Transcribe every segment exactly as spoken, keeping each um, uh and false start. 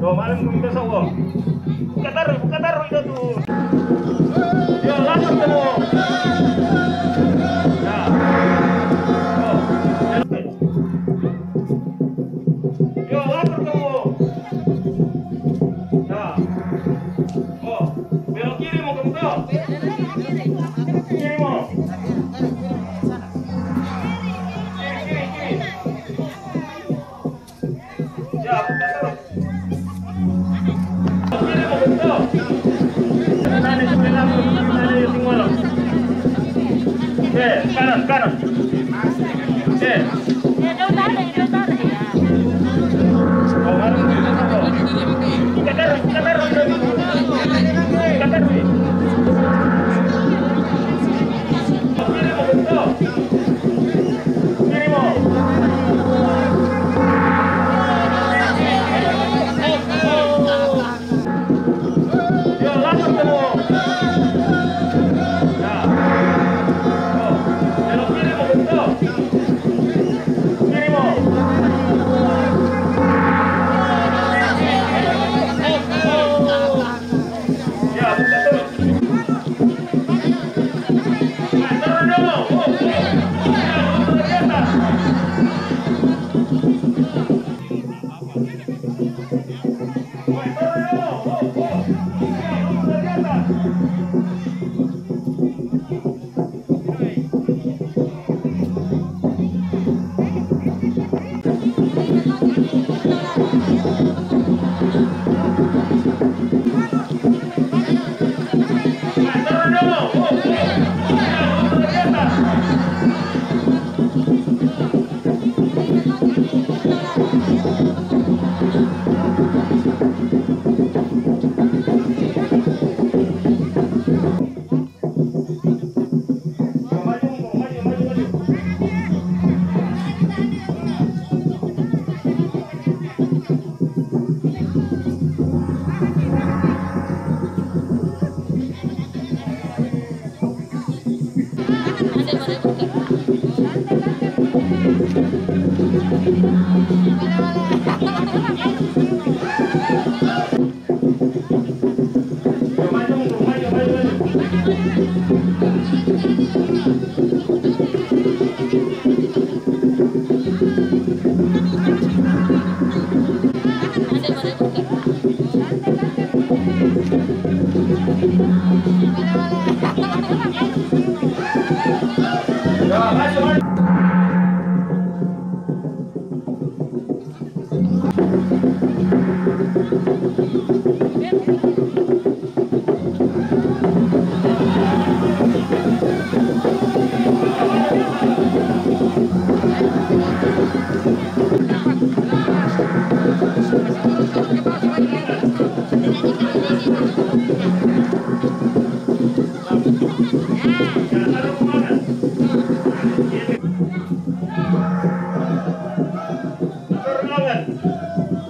Yo, malam kita sawo. Buka taruh, buka taruh itu tuh. Yo, langsung tuh. Ya. Yo. Yo, lapor kamu. Nah. Oh, belok kiri mau ke betul. Kiri mau. Kiri, kiri, kiri. Ya, buka terus. Kiri mau ke betul.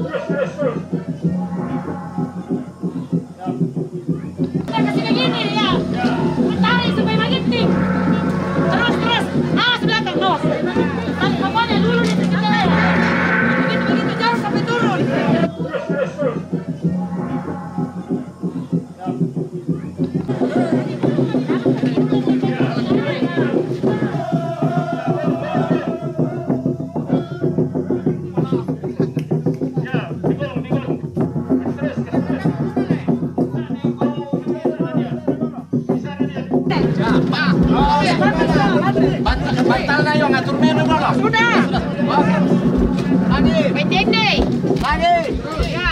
Terus, terus, terus. Kasih begini, ya. Tarik supaya magenting. Terus, terus. Awas belakang, awas. Tarik pokoknya dulu di situ, ya. Begitu, begitu, jangan sampai turun. Terus, terus, terus. Bantal, bantal na yung atur menu mo, no? Sudah. Oke. Lagi. Main dende. Lagi. Ya.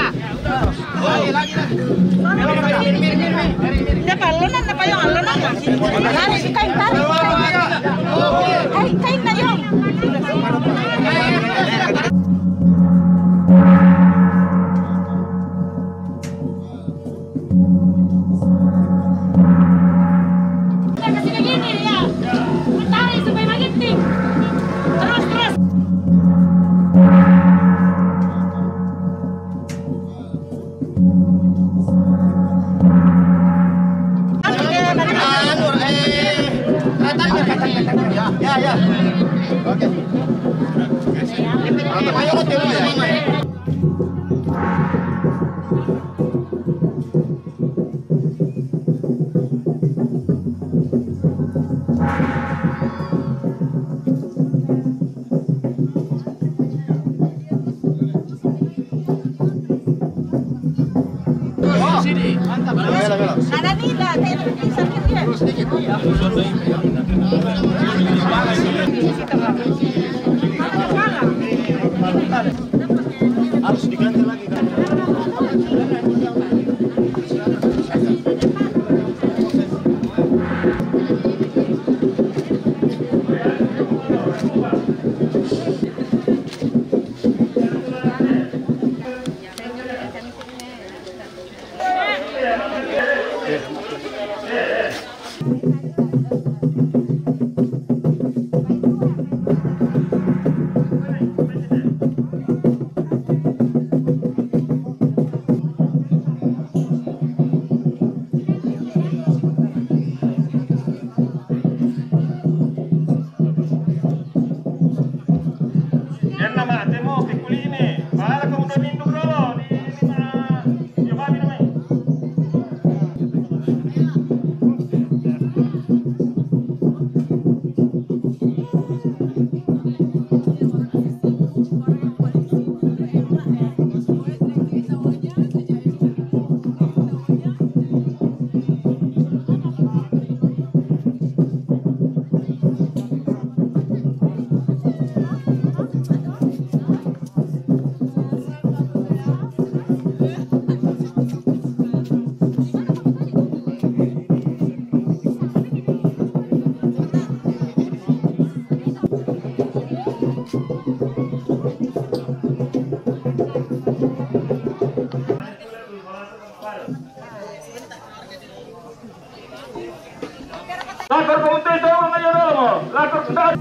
Lagi, lagi, lagi. Siapa? Lonan apa yung lonan? Tarik, kain, tarik, kain. Kain, kain na yung. Kasi begini, ya. Tarik supaya magenting. Terus, terus. Anu, eh, katanya, katanya, katanya. Ya, ya, ya. Oke. Ayo, oke, oke. Sini. Mantap. Bela, bela. Ada nih, dah. Saya pikir sakit, ya. Terus dikit. Harus diganti lagi, kan? Yan na, mate mo, piccolini. Bahala ka mo doon, indog, no? Di, di ma-, di ma-, di ma-, Lakor pemutih, tolong aja dulu, lakor besar.